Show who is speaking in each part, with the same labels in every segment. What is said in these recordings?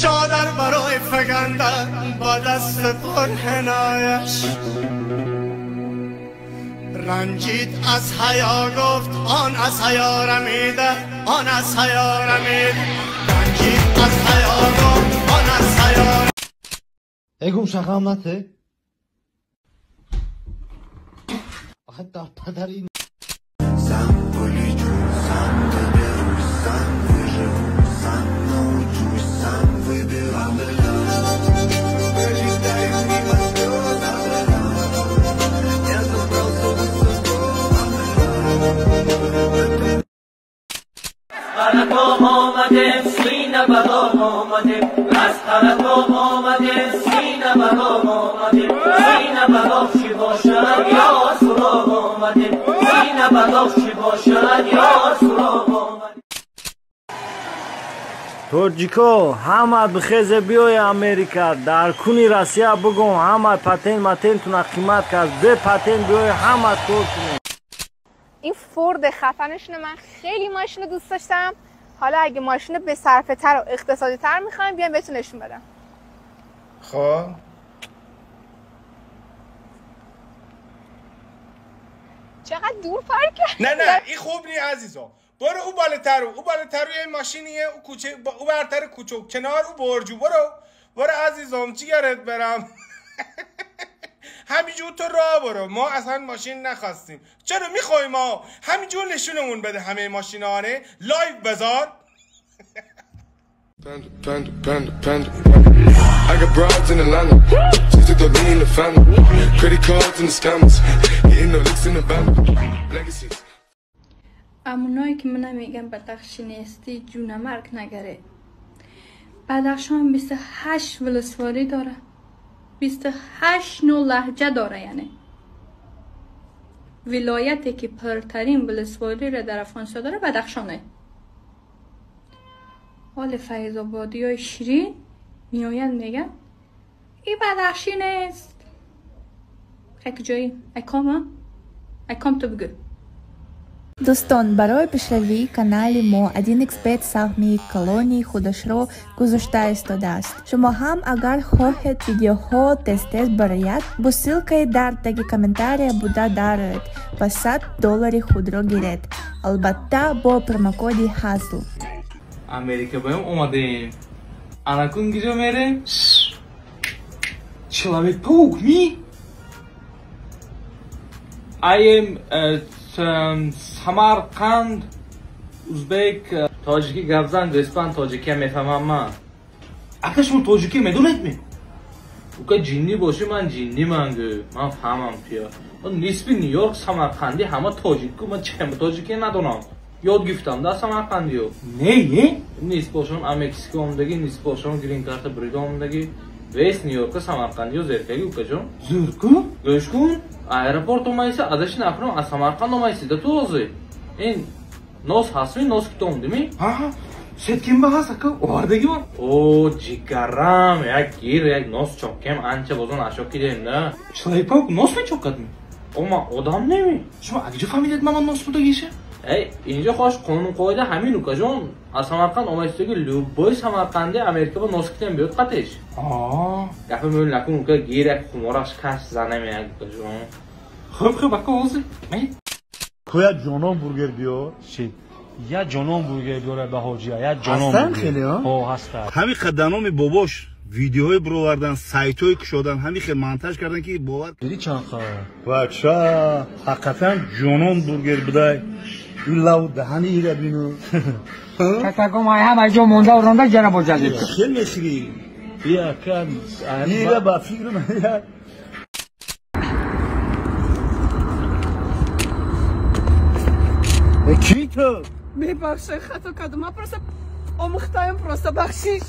Speaker 1: چادر برای فگندن با دست پر حنایش رنجید از حیا گفت آن از حیا رمیده آن از حیا رمیده رنجید از حیا گفت آن از حیا.
Speaker 2: Egum şakamlatı. Hatta padarin.
Speaker 3: آمده سینه بلا آمده از طرف آمده سینه بلا آمده سینه بلا چی باشد یا سراغ آمده سینه بلا چی باشد یا سراغ آمده.
Speaker 4: Тоҷико ҳама бихезе биёе Америка дар куни Россия бугон ҳама патент матентуна қимат кард бе патент биёе ҳама кор кунед.
Speaker 5: این فورد خفنشونه، من خیلی ماشین رو دوست داشتم. حالا اگه ماشین به صرفه تر و اقتصادی تر میخوایم بیایم بهتون نشون بدم.
Speaker 6: خب
Speaker 5: چقدر دور پارک.
Speaker 6: نه نه این خوب نی عزیزا. برو او بالاتر، او بالاتر یه ماشینیه، او کوچه، او برتر کوچه کنار او برجو. برو برو عزیزم جیگرت برم. همینجور تو راه برو، ما اصلا ماشین نخواستیم. چرا میخوایم ما؟ همینجور نشونمون بده همه ماشینانه live بذار.
Speaker 7: Panda, panda, panda, panda. I got broads in Atlanta. Just took the lean in the family. Credit cards and the scammers. Getting the licks in the band. Legacies.
Speaker 8: امونایی که من میگم بدخشی نیستی جون مرگ نگره. بدخشان 28 ولسوالی داره، 28 نوع لهجه داره. یعنی ولایتی که پرترین ولسوالی را در افغانستان داره بدخشانه. حال فیض آبادی های شیرین میآیند میگن این بدخشی نیست. یک جایی اکام تو بگو.
Speaker 9: دوستان برای پیشروی کانال ما 1xBet سهمی کلونی خودش رو گذاشته ایستاده است. شما هم اگر خواهید ویدیوها تست تست برایت با ссылкой در تگ комментария بوده دارد و $100 خود را گیرد. البته با پروموکد هازل.
Speaker 10: امریکا بایم اومدیم. انکون گیجا میریم. Человек-паук me? I am Samarqand узбек тоҷикӣ гап зан гӯспан тоҷикия мефаҳмам ман. Ака шумо тоҷикӣ медонед ми? Ука ҷиннӣ бошӣ ман ҷиннӣ ман гӯ. Ман фаҳмам туя. Нисби Нью-Йорк Самарқандӣ ҳама тоҷик-ку ман чӣ тоҷикӣ надонам. Ёд гирифтам да Самарқандиё. Не, нисбошон Мексико омдагӣ, нисбошон грин карта бурида омдагӣ. Вес Нью-Йорка Самарқандиё зеркаги укаҷон. Зӯрку? Гӯш кун. Аэропорт омайси, адаши накунам, аз Самарқанд омайси, да ту ҳозир. Ин нос ҳастми, нос ки ту омдими? Ҳа, сеткимба ҳаст ака, овардагиман. О, ҷигарам, як гир, як нос чоккем, анча бозон ашё кидем, да. Человек-паук нос мечоккадми? О, ман одам неми. Шумо акҷо фаҳмидед ман нос будагиша? Эй, инҷо хош қонун қоида ҳамин укаҷон. Аз Самарқанд омайсиги любой Самарқанди Америка ба нос китем биёд қатеш. Гапи мӯл накун ука, гир як хумораш каш занем як укаҷон. Хуб хуб ака ҳозир.
Speaker 11: Коя ҷонон бургер биёр.
Speaker 12: Чи? Я ҷонон бургер биёра ба ҳоҷия, я ҷонон.
Speaker 11: Ҳастан хеле, ҳа?
Speaker 12: Ҳо, ҳастан.
Speaker 11: Ҳамин қаданоми бобош видеоҳои бировардан, сайтҳои кушодан, ҳамин хел монтаж кардан ки бовар.
Speaker 12: Диди чанд ха?
Speaker 11: Бача, ҳақиқатан ҷонон бургер будай. Ин лав даҳани ира бину.
Speaker 13: Какаком ай ҳама ҷо монда уронда ҷара бо ҷазид.
Speaker 11: Хел мехӯрӣ.
Speaker 12: Я кан
Speaker 11: ира ба фикру я. Ки ту?
Speaker 5: Мебахшед, хато кардам. Ман просто омӯхтаем, просто бахшиш.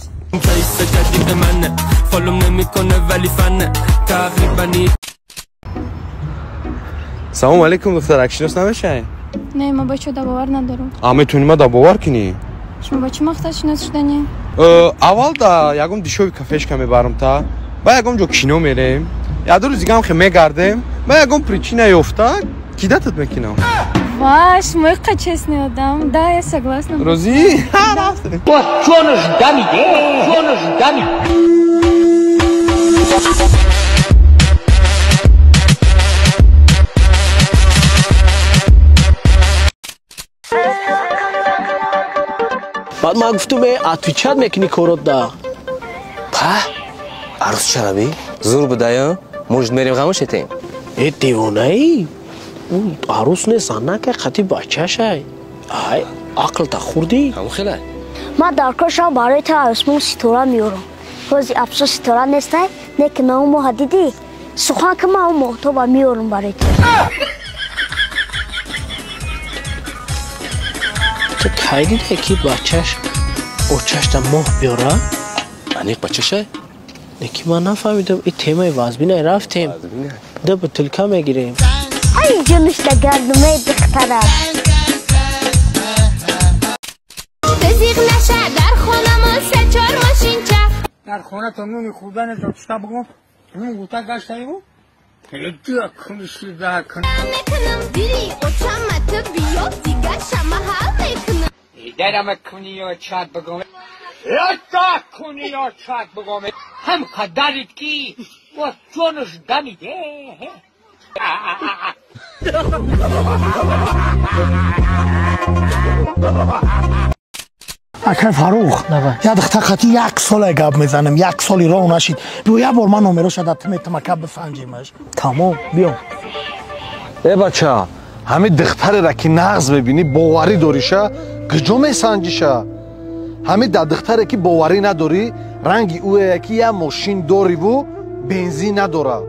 Speaker 3: فیس جدید منه فالوم نمیکنه ولی فنه تقریبا.
Speaker 7: سلام علیکم دخترک، شناس نمیشین؟
Speaker 8: نه ما بچه دا باور ندارم.
Speaker 7: آ میتونی ما دا باور کنی؟
Speaker 8: شما با چی مقصد شناس شدنی؟
Speaker 7: اول دا یگم دیشوی کافешка мебарам та, ба ягом ҷо кино мерем, як ду рӯз дигам хе мегардем, ба ягом причина ёфта кидатат мекунам.
Speaker 8: Ва, шумо иқа честный одам. Да, я согласна.
Speaker 6: Розӣ?
Speaker 13: Ҷонаш дамиде, ҷонаш дамид.
Speaker 14: Баъд ман гуфтум, отвечать мекунӣ корот да.
Speaker 15: Па, арӯс чараби? Зур будая? Может, мерем ғамош этем?
Speaker 14: Э, девонаи? Арӯс не, занака, қати бачашай. Ай, ақлта хурдӣ?
Speaker 15: Ҳамон хелай.
Speaker 16: Ман дар кор шавам барои ту арӯсмон ситора меёрам. Ҳози афсӯс ситора нестай, не ки ман он моҳа дидӣ? Сухан ки ман он моҳтоба меёрам барои ту.
Speaker 14: Ту кай диде ки бачаш очашта моҳ биёра?
Speaker 15: Аниқ бачашай?
Speaker 14: Не ки ман нафаҳмидам, и темаи вазбинай рафтем. Да бутылка мегирем.
Speaker 16: Ай ҷонушда гардумаи духтара.
Speaker 8: Тезиқ наша дар хонамон се-чор мошинча.
Speaker 13: Дар хона то нуни хӯрдане дошта бугум, нун гута гаштаиву.
Speaker 8: Мекунам дири очама ту биё дигар шама ҳал мекунам.
Speaker 13: Дарама куниё чат бугум. Ята куниё чат бугум. Ҳам қадарит ки ва ҷонаш дамиде.
Speaker 17: Акай Фарух, я духта қати як соле гап мезанам, як соли роҳ нашид. Биё як бор ман номероша дар ту метам, ака бисанҷимаш.
Speaker 14: Тамом, биё.
Speaker 18: Э бача, ҳамин духтареро ки нағз мебинӣ, боварӣ дориша, куҷо месанҷиша? Ҳамин дар духтаре ки боварӣ надорӣ, ранги ӯе ки як мошин дориву бензин надора.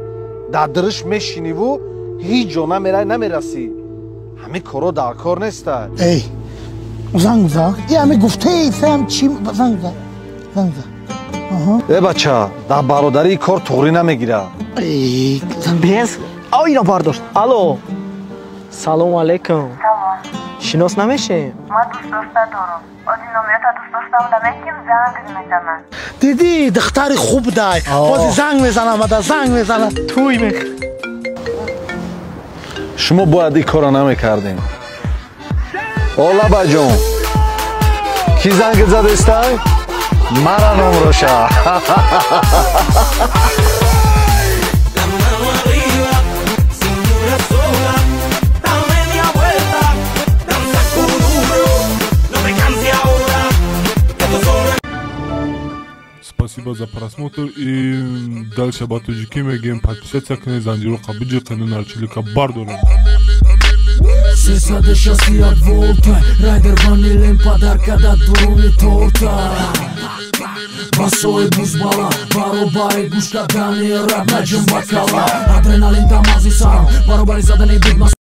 Speaker 18: Дар дириш мешиниву ҳеҷ ҷо намерасӣ. Ҳамин коро дар кор неста.
Speaker 17: Эй, занг зад. И ҳами гуфтаи сам чи занг зад. Занг зад.
Speaker 18: Э бача, дар бародарии кор туғрӣ намегира.
Speaker 14: Эй, без. Ав ино бардошт. Алло. Салом алейкум.
Speaker 19: Салом.
Speaker 14: Шинос намешем?
Speaker 19: Ман дӯстдошт надорам. Ози номерата дӯстдоштам намеким, занг мезанам.
Speaker 17: Дидӣ, духтари хуб дай. Ози занг мезанам, ада занг мезанам.
Speaker 14: Туй мех.
Speaker 18: Шумо бояд ин корро намекардем. Олабаҷон, ки занг задестай? Мара номроша.
Speaker 20: Спасибо за просмотр и дальше ба тоҷикӣ мегӯем подписаться кунед, занҷироқа биҷиқену нарчилика бардорем.
Speaker 21: 361 волта, райдер ванилем подарка да дуруни торта. Басои бузбала, баробари гӯш кардани раб наҷум бакала. Адреналин дамази сарам, баробари задани бигма.